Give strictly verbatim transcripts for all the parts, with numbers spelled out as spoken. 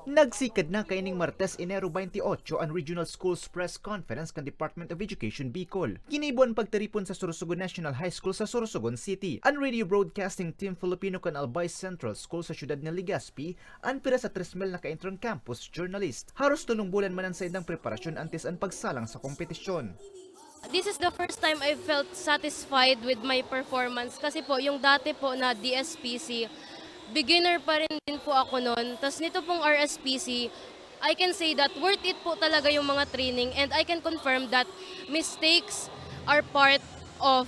Nagsikad na kaining Martes, Enero twenty-eight, an Regional Schools Press Conference kan Department of Education Bicol. Ginibo an pagtiripon sa Sorsogon National High School sa Sorsogon City. An radio broadcasting team Filipino kan Albay Central School sa siyudad nin Legazpi an pira sa tres mil na ka-intern campus journalist. Haros tolong bulan man an saindang preparasyon antes an pagsalang sa kompetisyon. This is the first time I felt satisfied with my performance kasi po yung dati po na D S P C, beginner pa rin din po ako noon. Tapos nito pong R S P C, I can say that worth it po talaga yung mga training and I can confirm that mistakes are part of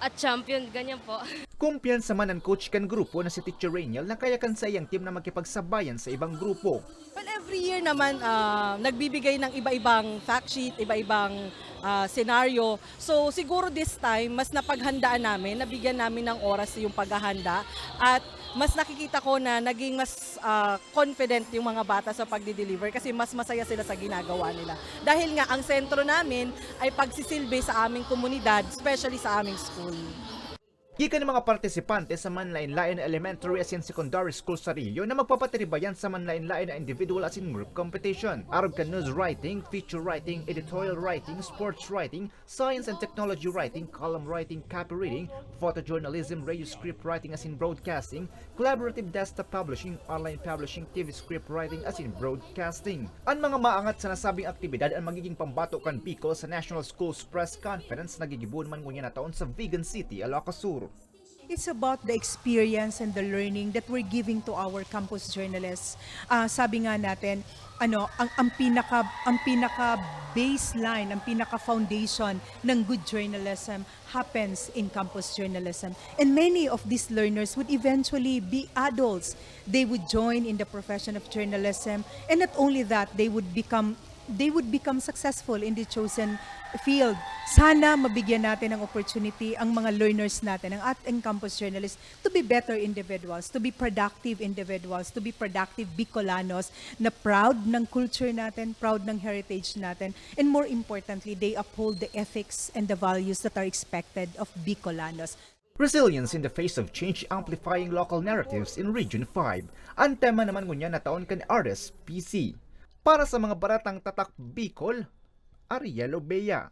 a champion. Ganyan po. Kumpiyansa man an coach kan grupo na si Teacher Rainiel na kaya kan saiyang team na makipagsabayan sa ibang grupo. Well, every year naman uh, nagbibigay ng iba-ibang fact sheet, iba-ibang uh, senaryo. So siguro this time, mas napaghandaan namin, nabigyan namin ng oras yung paghahanda at mas nakikita ko na naging mas uh, confident yung mga bata sa pagdi-deliver kasi mas masaya sila sa ginagawa nila. Dahil nga ang sentro namin ay pagsisilbi sa aming komunidad, especially sa aming school. Gikan mga partisipante sa manlain-lain na elementary asin secondary school sa Rio na magpapatiribayan sa manlain-lain na individual asin group competition. Arog kan news writing, feature writing, editorial writing, sports writing, science and technology writing, column writing, copy reading, photojournalism, radio script writing asin broadcasting, collaborative desktop publishing, online publishing, T V script writing asin broadcasting. An mga maangat sa nasabing aktibidad an magiging pambato kan Bicol sa National Schools Press Conference na gigibohon man ngunyan na taon sa Vigan City, Ilocos Sur. It's about the experience and the learning that we're giving to our campus journalists. Uh, sabi nga natin, ano, ang, ang pinaka ang pinaka baseline, ang pinaka foundation ng good journalism happens in campus journalism. And many of these learners would eventually be adults. They would join in the profession of journalism, and not only that, they would become they would become successful in the chosen field. Sana mabigyan natin ng opportunity ang mga learners natin, ang ating campus journalists, to be better individuals, to be productive individuals, to be productive Bicolanos na proud ng culture natin, proud ng heritage natin, and more importantly, they uphold the ethics and the values that are expected of Bicolanos. Resilience in the face of change, amplifying local narratives in Region five. An tema naman ngunyan na taon kan R S P C. Para sa mga baratang tatak Bicol, Ariel Obeya.